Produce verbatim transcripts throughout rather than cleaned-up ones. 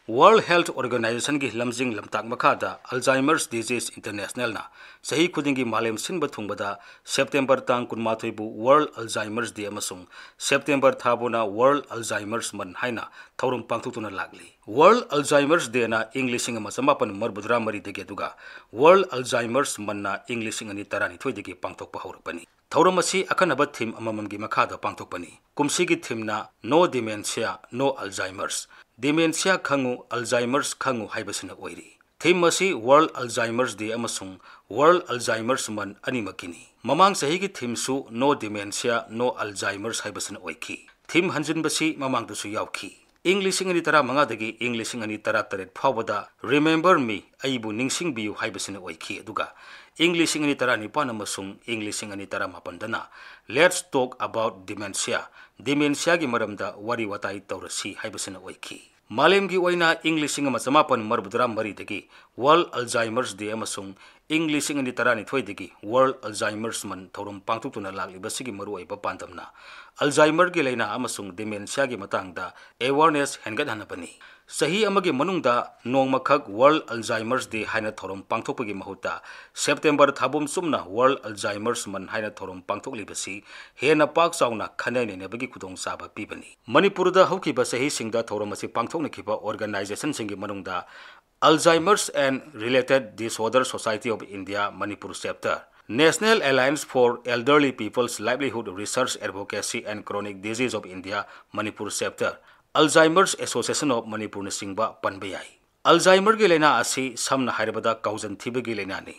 World Health Organizationꯒꯤ ꯂꯝꯖꯤꯡ ꯂꯝꯇꯥꯛ ꯃꯈꯥꯗ Alzheimer's Disease Internationalꯅ ꯆꯍꯤ ꯈꯨꯗꯤꯡꯒꯤ ꯃꯥꯂꯦꯝ ꯁꯤꯟꯕ ꯊꯨꯡꯕꯗ September ꯇꯥꯡ ꯀꯨꯟꯃꯥꯊꯣꯏꯕꯨ World Alzheimer's Day ꯑꯃꯁꯨꯡ September ꯊꯥꯕꯨꯅ World Alzheimer's Month ꯍꯥꯏꯅ ꯊꯧꯔꯝ ꯄꯥꯡꯊꯣꯛꯇꯨꯅ ꯂꯥꯛꯂꯤ꯫ World Alzheimer's Dayꯅ ꯏꯪ ꯂꯤꯁꯤꯡ ꯑꯃ ꯆꯃꯥꯄꯟ ꯃꯔꯤꯐꯨ ꯇꯔꯥ ꯃꯔꯤꯗꯒꯤ ꯑꯗꯨꯒ World Alzheimer's Monthꯅ ꯏꯪ ꯂꯤꯁꯤꯡ ꯑꯅꯤ ꯇꯔꯥꯅꯤꯊꯣꯏꯗꯒꯤ ꯄꯥꯡꯊꯣꯛꯄ ꯍꯧꯔꯛꯄꯅꯤ꯫ ꯊꯧꯔꯝ ꯑꯁꯤ ꯑꯈꯟꯅꯕ theme ꯑꯃꯃꯝꯒꯤ ꯃꯈꯥꯗ ꯄꯥꯡꯊꯣꯛꯄꯅꯤ꯫ ꯀꯨꯝꯁꯤꯒꯤ themeꯅ No Dementia, No Alzheimer's꯫ Dementia ꯈꯪꯉꯨ, Alzheimer's ꯈꯪꯉꯨ ꯍꯥꯏꯕꯁꯤꯅ ꯑꯣꯏꯔꯤ꯫ Theme ꯑꯁꯤ World Alzheimer's Day ꯑꯃꯁꯨꯡ World Alzheimer's Month ꯑꯅꯤꯃꯛꯀꯤꯅꯤ꯫ ꯃꯃꯥꯡ ꯆꯍꯤꯒꯤ themeꯁꯨ No Dementia, No Alzheimer's ꯍꯥꯏꯕꯁꯤꯅ ꯑꯣꯏꯈꯤ꯫ Theme ꯍꯟꯖꯤꯟꯕꯁꯤ ꯃꯃꯥꯡꯗꯁꯨ ꯌꯥꯎꯈꯤ꯫ ꯏꯪ ꯂꯤꯁꯤꯡ ꯑꯅꯤ ꯇꯔꯥꯃꯉꯥꯗꯒꯤ ꯏꯪ ꯂꯤꯁꯤꯡ ꯑꯅꯤ ꯇꯔꯥꯇꯔꯦꯠ ꯐꯥꯎꯕꯗ Remember Me, ꯑꯩꯕꯨ ꯅꯤꯡꯁꯤꯡꯕꯤꯌꯨ ꯍꯥꯏꯕꯁꯤꯅ ꯑꯣꯏꯈꯤ, ꯑꯗꯨꯒ ꯏꯪ ꯂꯤꯁꯤꯡ ꯑꯅꯤ ꯇꯔꯥꯅꯤꯄꯥꯟ ꯑꯃꯁꯨꯡ ꯏꯪ ꯂꯤꯁꯤꯡ ꯑꯅꯤ ꯇꯔꯥꯃꯥꯄꯟꯗꯅ Let's Talk About Dementia, dementiaꯒꯤ ꯃꯔꯝꯗ ꯋꯥꯔꯤ ꯋꯥꯇꯥꯏ ꯇꯧꯔꯁꯤ ꯍꯥꯏꯕꯁꯤꯅ ꯑꯣꯏꯈꯤ꯫ ꯃꯥꯂꯦꯝꯒꯤ ꯑꯣꯏꯅ ꯏꯪ ꯂꯤꯁꯤꯡ ꯑꯃ ꯆꯃꯥꯄꯟ ꯃꯔꯤꯐꯨ ꯇꯔꯥ ꯃꯔꯤꯗꯒꯤ World Alzheimer's Day ꯑꯃꯁꯨꯡ ꯏꯪ ꯂꯤꯁꯤꯡ ꯑꯅꯤ ꯇꯔꯥꯅꯤꯊꯣꯏꯗꯒꯤ World Alzheimer's Month ꯊꯧꯔꯝ ꯄꯥꯡꯊꯣꯛꯇꯨꯅ ꯂꯥꯛꯂꯤꯕꯁꯤꯒꯤ ꯃꯔꯨꯑꯣꯏꯕ ꯄꯥꯟꯗꯝꯅ Alzheimerꯒꯤ ꯂꯥꯏꯅꯥ ꯑꯃꯁꯨꯡ dementiaꯒꯤ ꯃꯇꯥꯡꯗ awareness ꯍꯦꯟꯒꯠꯍꯟꯅꯕꯅꯤ꯫ ꯆꯍꯤ ꯑꯃꯒꯤ ꯃꯅꯨꯡꯗ ꯅꯣꯡꯃꯈꯛ World Alzheimer's Day ꯍꯥꯏꯅ ꯊꯧꯔꯝ ꯄꯥꯡꯊꯣꯛꯄꯒꯤ ꯃꯍꯨꯠꯇ September ꯊꯥꯕꯨꯝ ꯆꯨꯞꯅ World Alzheimer's Month ꯍꯥꯏꯅ ꯊꯧꯔꯝ ꯄꯥꯡꯊꯣꯛꯂꯤꯕꯁꯤ ꯍꯦꯟꯅ ꯄꯥꯛ ꯆꯥꯎꯅ ꯈꯟꯅ ꯅꯩꯅꯕꯒꯤ ꯈꯨꯗꯣꯡꯆꯥꯕ ꯄꯤꯕꯅꯤ꯫ ꯃꯅꯤꯄꯨꯔꯗ ꯍꯧꯈꯤꯕ ꯆꯍꯤꯁꯤꯡꯗ ꯊꯧꯔꯝ ꯑꯁꯤ ꯄꯥꯡꯊꯣꯛꯅꯈꯤꯕ organizationꯁꯤꯡꯒꯤ ꯃꯅꯨꯡꯗ Alzheimer's and Related Disorder Society of India Manipur Chapter, National Alliance for Elderly People's Livelihood Research Advocacy and Chronic Disease of India Manipur Chapter, Alzheimer's Association of Manipurꯅꯆꯤꯡꯕ ꯄꯟꯕ ꯌꯥꯏ꯫ Alzheimerꯒꯤ ꯂꯥꯏꯅꯥ ꯑꯁꯤ ꯁꯝꯅ ꯍꯥꯏꯔꯕꯗ ꯀꯥꯎꯖꯟ ꯊꯤꯕꯒꯤ ꯂꯥꯏꯅꯥꯅꯤ꯫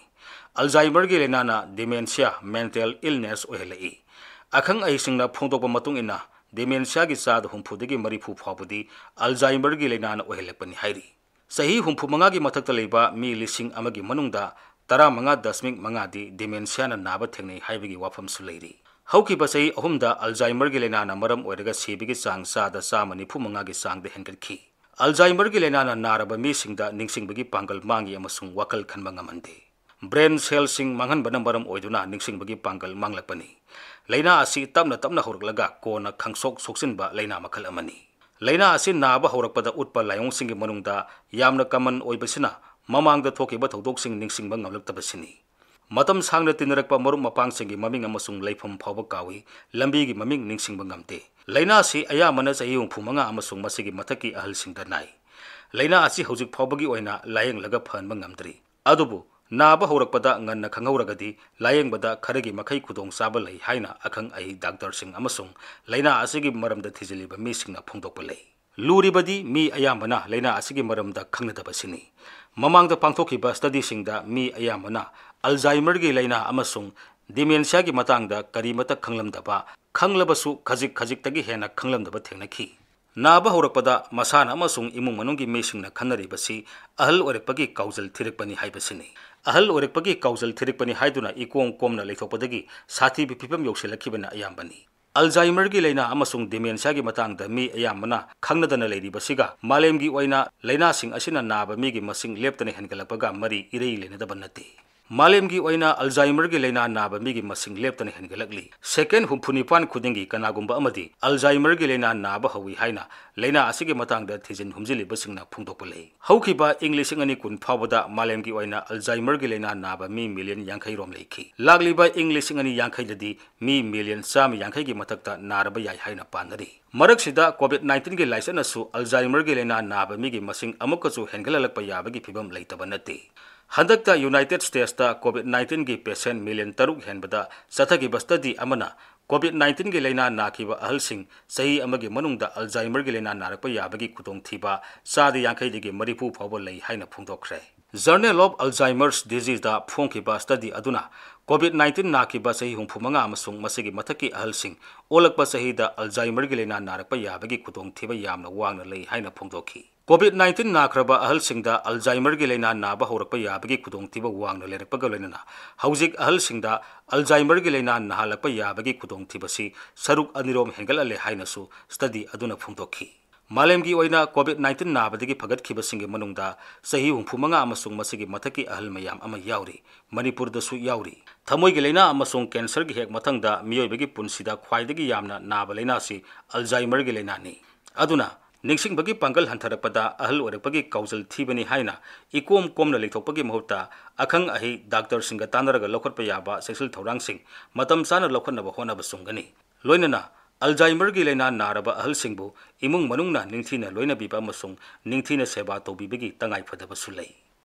Alzheimerꯒꯤ ꯂꯥꯏꯅꯥꯅ dementia, mental illness ꯑꯣꯏꯍꯜꯂꯛꯏ꯫ ꯑꯈꯪ ꯑꯍꯩꯁꯤꯡꯅ ꯐꯣꯡꯗꯣꯛꯄ ꯃꯇꯨꯡ ꯏꯟꯅ dementiaꯒꯤ ꯆꯥꯗ ꯍꯨꯝꯐꯨꯗꯒꯤ ꯃꯔꯤꯐꯨ ꯐꯥꯎꯕꯗꯤ Alzheimerꯒꯤ ꯂꯥꯏꯅꯥꯅ ꯑꯣꯏꯍꯜꯂꯛꯄꯅꯤ ꯍꯥꯏꯔꯤ꯫ ꯆꯍꯤ ꯍꯨꯝꯐꯨ ꯃꯉꯥꯒꯤ ꯃꯊꯛꯇ ꯂꯩꯕ ꯃꯤ ꯂꯤꯁꯤꯡ ꯑꯃꯒꯤ ꯃꯅꯨꯡꯗ ꯇꯔꯥꯃꯉꯥ ꯗꯁꯃꯤꯛ ꯃꯉꯥꯗꯤ dementiaꯅ ꯅꯥꯕ ꯊꯦꯡꯅꯩ ꯍꯥꯏꯕꯒꯤ ꯋꯥꯐꯝꯁꯨ ꯂꯩꯔꯤ꯫ ꯍꯧꯈꯤꯕ ꯆꯍꯤ ꯑꯍꯨꯝꯗ Alzheimerꯒꯤ ꯂꯥꯏꯅꯥꯅ ꯃꯔꯝ ꯑꯣꯏꯔꯒ ꯁꯤꯕꯒꯤ ꯆꯥꯡ ꯆꯥꯗ ꯆꯥꯝꯃ ꯅꯤꯐꯨ ꯃꯉꯥꯒꯤ ꯆꯥꯡꯗ ꯍꯦꯟꯒꯠꯈꯤ꯫ Alzheimerꯒꯤ ꯂꯥꯏꯅꯥꯅ ꯅꯥꯔꯕ ꯃꯤꯁꯤꯡꯗ ꯅꯤꯡꯁꯤꯡꯕꯒꯤ ꯄꯥꯡꯒꯜ ꯃꯥꯡꯏ ꯑꯃꯁꯨꯡ ꯋꯥꯈꯜ ꯈꯟꯕ ꯉꯝꯍꯟꯗꯦ꯫ Brain cellꯁꯤꯡ ꯃꯥꯡꯍꯟꯕꯅ ꯃꯔꯝ ꯑꯣꯏꯗꯨꯅ ꯅꯤꯡꯁꯤꯡꯕꯒꯤ ꯄꯥꯡꯒꯜ ꯃꯥꯡꯂꯛꯄꯅꯤ꯫ ꯂꯥꯏꯅꯥ ꯑꯁꯤ ꯇꯞꯅ ꯇꯞꯅ ꯍꯧꯔꯛꯂꯒ ꯀꯣꯟꯅ ꯈꯪꯁꯣꯛ ꯁꯣꯛꯆꯤꯟꯕ ꯂꯥꯏꯅꯥ ꯃꯈꯜ ꯑꯃꯅꯤ꯫ ꯂꯥꯏꯅꯥ ꯑꯁꯤ ꯅꯥꯕ ꯍꯧꯔꯛꯄꯗ ꯎꯠꯄ ꯂꯥꯏꯑꯣꯡꯁꯤꯡꯒꯤ ꯃꯅꯨꯡꯗ ꯌꯥꯝꯅ ꯀꯃꯟ ꯑꯣꯏꯕꯁꯤꯅ ꯃꯃꯥꯡꯗ ꯊꯣꯛꯈꯤꯕ ꯊꯧꯗꯣꯛꯁꯤꯡ ꯅꯤꯡꯁꯤꯡꯕ ꯉꯝꯂꯛꯇꯕꯁꯤꯅꯤ꯫ ꯃꯇꯝ ꯁꯥꯡꯅ ꯇꯤꯟꯅꯔꯛꯄ ꯃꯔꯨꯞ ꯃꯄꯥꯡꯁꯤꯡꯒꯤ ꯃꯃꯤꯡ ꯑꯃꯁꯨꯡ ꯂꯩꯐꯝ ꯐꯥꯎꯕ ꯀꯥꯎꯏ, ꯂꯝꯕꯤꯒꯤ ꯃꯃꯤꯡ ꯅꯤꯡꯁꯤꯡꯕ ꯉꯝꯗꯦ꯫ ꯂꯥꯏꯅꯥ ꯑꯁꯤ ꯑꯌꯥꯝꯕꯅ ꯆꯍꯤ ꯍꯨꯝꯐꯨ ꯃꯉꯥ ꯑꯃꯁꯨꯡ ꯃꯁꯤꯒꯤ ꯃꯊꯛꯀꯤ ꯑꯍꯜꯁꯤꯡꯗ ꯅꯥꯏ꯫ ꯂꯥꯏꯅꯥ ꯑꯁꯤ ꯍꯧꯖꯤꯛ ꯐꯥꯎꯕꯒꯤ ꯑꯣꯏꯅ ꯂꯥꯌꯦꯡꯂꯒ ꯐꯍꯟꯕ ꯉꯝꯗ꯭ꯔꯤ꯫ ꯑꯗꯨꯕꯨ ꯅꯥꯕ ꯍꯧꯔꯛꯄꯗ ꯉꯟꯅ ꯈꯪꯍꯧꯔꯒꯗꯤ ꯂꯥꯌꯦꯡꯕꯗ ꯈꯔꯒꯤ ꯃꯈꯩ ꯈꯨꯗꯣꯡꯆꯥꯕ ꯂꯩ ꯍꯥꯏꯅ ꯑꯈꯪ ꯑꯍꯩ ꯗꯥꯛꯇꯔꯁꯤꯡ ꯑꯃꯁꯨꯡ ꯂꯥꯏꯅꯥ ꯑꯁꯤꯒꯤ ꯃꯔꯝꯗ ꯊꯤꯖꯤꯜꯂꯤꯕ ꯃꯤꯁꯤꯡꯅ ꯐꯣꯡꯗꯣꯛꯄ ꯂꯩ꯫ ꯂꯨꯔꯤꯕꯗꯤ ꯃꯤ ꯑꯌꯥꯝꯕꯅ ꯂꯥꯏꯅꯥ ꯑꯁꯤꯒꯤ ꯃꯔꯝꯗ ꯈꯪꯅꯗꯕꯁꯤꯅꯤ꯫ ꯃꯃꯥꯡꯗ ꯄꯥꯡꯊꯣꯛꯈꯤꯕ ꯁ꯭ꯇꯗꯤꯁꯤꯡꯗ ꯃꯤ ꯑꯌꯥꯝꯕꯅ ꯑꯜꯖꯥꯏꯃꯔꯒꯤ ꯂꯥꯏꯅꯥ ꯑꯃꯁꯨꯡ ꯗꯤꯃꯦꯟꯁꯤꯌꯥꯒꯤ ꯃꯇꯥꯡꯗ ꯀꯔꯤꯃꯠꯇ ꯈꯪꯂꯝꯗꯕ, ꯈꯪꯂꯕꯁꯨ ꯈꯖꯤꯛ ꯈꯖꯤꯛꯇꯒꯤ ꯍꯦꯟꯅ ꯈꯪꯂꯝꯗꯕ ꯊꯦꯡꯅꯈꯤ꯫ ꯅꯥꯕ ꯍꯧꯔꯛꯄꯗ ꯃꯁꯥꯅ ꯑꯃꯁꯨꯡ ꯏꯃꯨꯡ ꯃꯅꯨꯡꯒꯤ ꯃꯤꯁꯤꯡꯅ ꯈꯟꯅꯔꯤꯕꯁꯤ ꯑꯍꯜ ꯑꯣꯏꯔꯛꯄꯒꯤ ꯀꯥꯎꯖꯜ ꯊꯤꯔꯛꯄꯅꯤ ꯍꯥꯏꯕꯁꯤꯅꯤ꯫ ꯑꯍꯜ ꯑꯣꯏꯔꯛꯄꯒꯤ ꯀꯥꯎꯖꯜ ꯊꯤꯔꯛꯄꯅꯤ ꯍꯥꯏꯗꯨꯅ ꯏꯀꯣꯝ ꯀꯣꯝꯅ ꯂꯩꯊꯣꯛꯄꯗꯒꯤ ꯁꯥꯊꯤꯕ ꯐꯤꯕꯝ ꯌꯧꯁꯤꯜꯂꯛꯈꯤꯕꯅ ꯑꯌꯥꯝꯕꯅꯤ꯫ ꯑꯜꯖꯥꯏꯃꯔꯒꯤ ꯂꯥꯏꯅꯥ ꯑꯃꯁꯨꯡ ꯗꯤꯃꯦꯟꯁꯤꯌꯥꯒꯤ ꯃꯇꯥꯡꯗ ꯃꯤ ꯑꯌꯥꯝꯕꯅ ꯈꯪꯅꯗꯅ ꯂꯩꯔꯤꯕꯁꯤꯒ ꯃꯥꯂꯦꯝꯒꯤ ꯑꯣꯏꯅ ꯂꯥꯏꯅꯥꯁꯤꯡ ꯑꯁꯤꯅ ꯅꯥꯕ ꯃꯤꯒꯤ ꯃꯁꯤꯡ ꯂꯦꯞꯇꯅ ꯍꯦꯟꯒꯠꯂꯛꯄꯒ ꯃꯔꯤ ꯏꯔꯩ ꯂꯩꯅꯗꯕ ꯅꯠꯇꯦ꯫ ꯃꯥꯂꯦꯝꯒꯤ ꯑꯣꯏꯅ ꯑꯜꯖꯥꯏꯃꯔꯒꯤ ꯂꯥꯏꯅꯥ ꯅꯥꯕ ꯃꯤꯒꯤ ꯃꯁꯤꯡ ꯂꯦꯞꯇꯅ ꯍꯦꯟꯒꯠꯂꯛꯂꯤ꯫ ꯁꯦꯀꯦꯟ ꯍꯨꯝꯐꯨ ꯅꯤꯄꯥꯟ ꯈꯨꯗꯤꯡꯒꯤ ꯀꯅꯥꯒꯨꯝꯕ ꯑꯃꯗꯤ ꯑꯜꯖꯥꯏꯃꯔꯒꯤ ꯂꯥꯏꯅꯥ ꯅꯥꯕ ꯍꯧꯏ ꯍꯥꯏꯅ ꯂꯥꯏꯅꯥ ꯑꯁꯤꯒꯤ ꯃꯇꯥꯡꯗ ꯊꯤꯖꯤꯟ ꯍꯨꯝꯖꯤꯜꯂꯤꯕꯁꯤꯡꯅ ꯐꯣꯡꯗꯣꯛꯄ ꯂꯩ꯫ ꯍꯧꯈꯤꯕ ꯏꯪ ꯂꯤꯁꯤꯡ ꯑꯅꯤ ꯀꯨꯟ ꯐꯥꯎꯕꯗ ꯃꯥꯂꯦꯝꯒꯤ ꯑꯣꯏꯅ ꯑꯜꯖꯥꯏꯃꯔꯒꯤ ꯂꯥꯏꯅꯥ ꯅꯥꯕ ꯃꯤ ꯃꯤꯂꯤꯌꯟ ꯌꯥꯡꯈꯩ ꯔꯣꯝ ꯂꯩꯈꯤ꯫ ꯂꯥꯛꯂꯤꯕ ꯏꯪ ꯂꯤꯁꯤꯡ ꯑꯅꯤ ꯌꯥꯡꯈꯩꯗꯗꯤ ꯃꯤ ꯃꯤꯂꯤꯌꯟ ꯆꯥꯝꯃ ꯌꯥꯡꯈꯩꯒꯤ ꯃꯊꯛꯇ ꯅꯥꯔꯕ ꯌꯥꯏ ꯍꯥꯏꯅ ꯄꯥꯅꯔꯤ꯫ ꯃꯔꯛꯁꯤꯗ ꯀꯣꯚꯤꯗ ꯅꯥꯏꯟꯇꯤꯟꯒꯤ ꯂꯥꯏꯆꯠꯅꯁꯨ ꯑꯜꯖꯥꯏꯃꯔꯒꯤ ꯂꯥꯏꯅꯥ ꯅꯥꯕ ꯃꯤꯒꯤ ꯃꯁꯤꯡ ꯑꯃꯨꯛꯀꯁꯨ ꯍꯦꯟꯒꯠꯂꯛꯄ ꯌꯥꯕꯒꯤ ꯐꯤꯕꯝ ꯂꯩꯇꯕ ꯅꯠꯇꯦ꯫ ꯍꯟꯗꯛꯇ ꯌꯨꯅꯥꯏꯇꯦꯗ ꯁ꯭ꯇꯦꯠꯁꯇ ꯀꯣꯚꯤꯗ ꯅꯥꯏꯟꯇꯤꯟꯒꯤ ꯄꯦꯁꯦꯟ ꯃꯤꯂꯤꯌꯟ ꯇꯔꯨꯛ ꯍꯦꯟꯕꯗ ꯆꯠꯊꯈꯤꯕ ꯁ꯭ꯇꯗꯤ ꯑꯃꯅ ꯀꯣꯚꯤꯗ ꯅꯥꯏꯟꯇꯤꯟꯒꯤ ꯂꯥꯏꯅꯥ ꯅꯥꯈꯤꯕ ꯑꯍꯜꯁꯤꯡ ꯆꯍꯤ ꯑꯃꯒꯤ ꯃꯅꯨꯡꯗ ꯑꯜꯖꯥꯏꯃꯔꯒꯤ ꯂꯥꯏꯅꯥ ꯅꯥꯔꯛꯄ ꯌꯥꯕꯒꯤ ꯈꯨꯗꯣꯡꯊꯤꯕ ꯆꯥꯗ ꯌꯥꯡꯈꯩꯗꯒꯤ ꯃꯔꯤꯐꯨ ꯐꯥꯎꯕ ꯂꯩ ꯍꯥꯏꯅ ꯐꯣꯡꯗꯣꯛꯈ꯭ꯔꯦ꯫ Journal of Alzheimer's Diseaseꯗ ꯐꯣꯡꯈꯤꯕ ꯁ꯭ꯇꯗꯤ ꯑꯗꯨꯅ ꯀꯣꯚꯤꯗ ꯅꯥꯏꯟꯇꯤꯟ ꯅꯥꯈꯤꯕ ꯆꯍꯤ ꯍꯨꯝꯐꯨ ꯃꯉꯥ ꯑꯃꯁꯨꯡ ꯃꯁꯤꯒꯤ ꯃꯊꯛꯀꯤ ꯑꯍꯜꯁꯤꯡ ꯑꯣꯜꯂꯛꯄ ꯆꯍꯤꯗ ꯑꯜꯖꯥꯏꯃꯔꯒꯤ ꯂꯥꯏꯅꯥ ꯅꯥꯔꯛꯄ ꯌꯥꯕꯒꯤ ꯈꯨꯗꯣꯡꯊꯤꯕ ꯌꯥꯝꯅ ꯋꯥꯡꯅ ꯂꯩ ꯍꯥꯏꯅ ꯐꯣꯡꯗꯣꯛꯈꯤ꯫ ꯀꯣꯚꯤꯗ ꯅꯥꯏꯟꯇꯤꯟ ꯅꯥꯈ꯭ꯔꯕ ꯑꯍꯜꯁꯤꯡꯗ ꯑꯜꯖꯥꯏꯃꯔꯒꯤ ꯂꯥꯏꯅꯥ ꯅꯥꯕ ꯍꯧꯔꯛꯄ ꯌꯥꯕꯒꯤ ꯈꯨꯗꯣꯡꯊꯤꯕ ꯋꯥꯡꯅ ꯂꯩꯔꯛꯄꯒ ꯂꯣꯏꯅꯅ ꯍꯧꯖꯤꯛ ꯑꯍꯜꯁꯤꯡꯗ ꯑꯜꯖꯥꯏꯃꯔꯒꯤ ꯂꯥꯏꯅꯥ ꯅꯥꯍꯜꯂꯛꯄ ꯌꯥꯕꯒꯤ ꯈꯨꯗꯣꯡꯊꯤꯕꯁꯤ ꯁꯔꯨꯛ ꯑꯅꯤꯔꯣꯝ ꯍꯦꯟꯒꯠꯍꯜꯂꯦ ꯍꯥꯏꯅꯁꯨ ꯁ꯭ꯇꯗꯤ ꯑꯗꯨꯅ ꯐꯣꯡꯗꯣꯛꯈꯤ꯫ ꯃꯥꯂꯦꯝꯒꯤ ꯑꯣꯏꯅ ꯀꯣꯚꯤꯗ ꯅꯥꯏꯟꯇꯤꯟ ꯅꯥꯕꯗꯒꯤ ꯐꯒꯠꯈꯤꯕꯁꯤꯡꯒꯤ ꯃꯅꯨꯡꯗ ꯆꯍꯤ ꯍꯨꯝꯐꯨ ꯃꯉꯥ ꯑꯃꯁꯨꯡ ꯃꯁꯤꯒꯤ ꯃꯊꯛꯀꯤ ꯑꯍꯜ ꯃꯌꯥꯝ ꯑꯃ ꯌꯥꯎꯔꯤ꯫ ꯃꯅꯤꯄꯨꯔꯗꯁꯨ ꯌꯥꯎꯔꯤ꯫ ꯊꯃꯣꯏꯒꯤ ꯂꯥꯏꯅꯥ ꯑꯃꯁꯨꯡ ꯀꯦꯟꯁꯔꯒꯤ ꯍꯦꯛ ꯃꯊꯪꯗ ꯃꯤꯑꯣꯏꯕꯒꯤ ꯄꯨꯟꯁꯤꯗ ꯈ꯭ꯋꯥꯏꯗꯒꯤ ꯌꯥꯝꯅ ꯅꯥꯕ ꯂꯥꯏꯅꯥꯁꯤ ꯑꯜꯖꯥꯏꯃꯔꯒꯤ ꯂꯥꯏꯅꯥꯅꯤ꯫ ꯑꯗꯨꯅ ꯅꯤꯡꯁꯤꯡꯕꯒꯤ ꯄꯥꯡꯒꯜ ꯍꯟꯊꯔꯛꯄꯗ ꯑꯍꯜ ꯑꯣꯏꯔꯛꯄꯒꯤ ꯀꯥꯎꯖꯜ ꯊꯤꯕꯅꯤ ꯍꯥꯏꯅ ꯏꯀꯣꯝ ꯀꯣꯝꯅ ꯂꯩꯊꯣꯛꯄꯒꯤ ꯃꯍꯨꯠꯇ ꯑꯈꯪ ꯑꯍꯩ ꯗꯥꯛꯇꯔꯁꯤꯡꯒ ꯇꯥꯟꯅꯔꯒ ꯂꯧꯈꯠꯄ ꯌꯥꯕ ꯆꯦꯛꯁꯤꯜ ꯊꯧꯔꯥꯡꯁꯤꯡ ꯃꯇꯝ ꯆꯥꯅ ꯂꯧꯈꯠꯅꯕ ꯍꯣꯠꯅꯕ ꯆꯨꯝꯒꯅꯤ꯫ ꯂꯣꯏꯅꯅ Alzheimerꯒꯤ ꯂꯥꯏꯅꯥ ꯅꯥꯔꯕ ꯑꯍꯜꯁꯤꯡꯕꯨ ꯏꯃꯨꯡ ꯃꯅꯨꯡꯅ ꯅꯤꯡꯊꯤꯅ ꯂꯣꯏꯅꯕꯤꯕ ꯑꯃꯁꯨꯡ ꯅꯤꯡꯊꯤꯅ ꯁꯦꯕꯥ ꯇꯧꯕꯤꯕꯒꯤ ꯇꯉꯥꯏꯐꯗꯕꯁꯨ ꯂꯩ꯫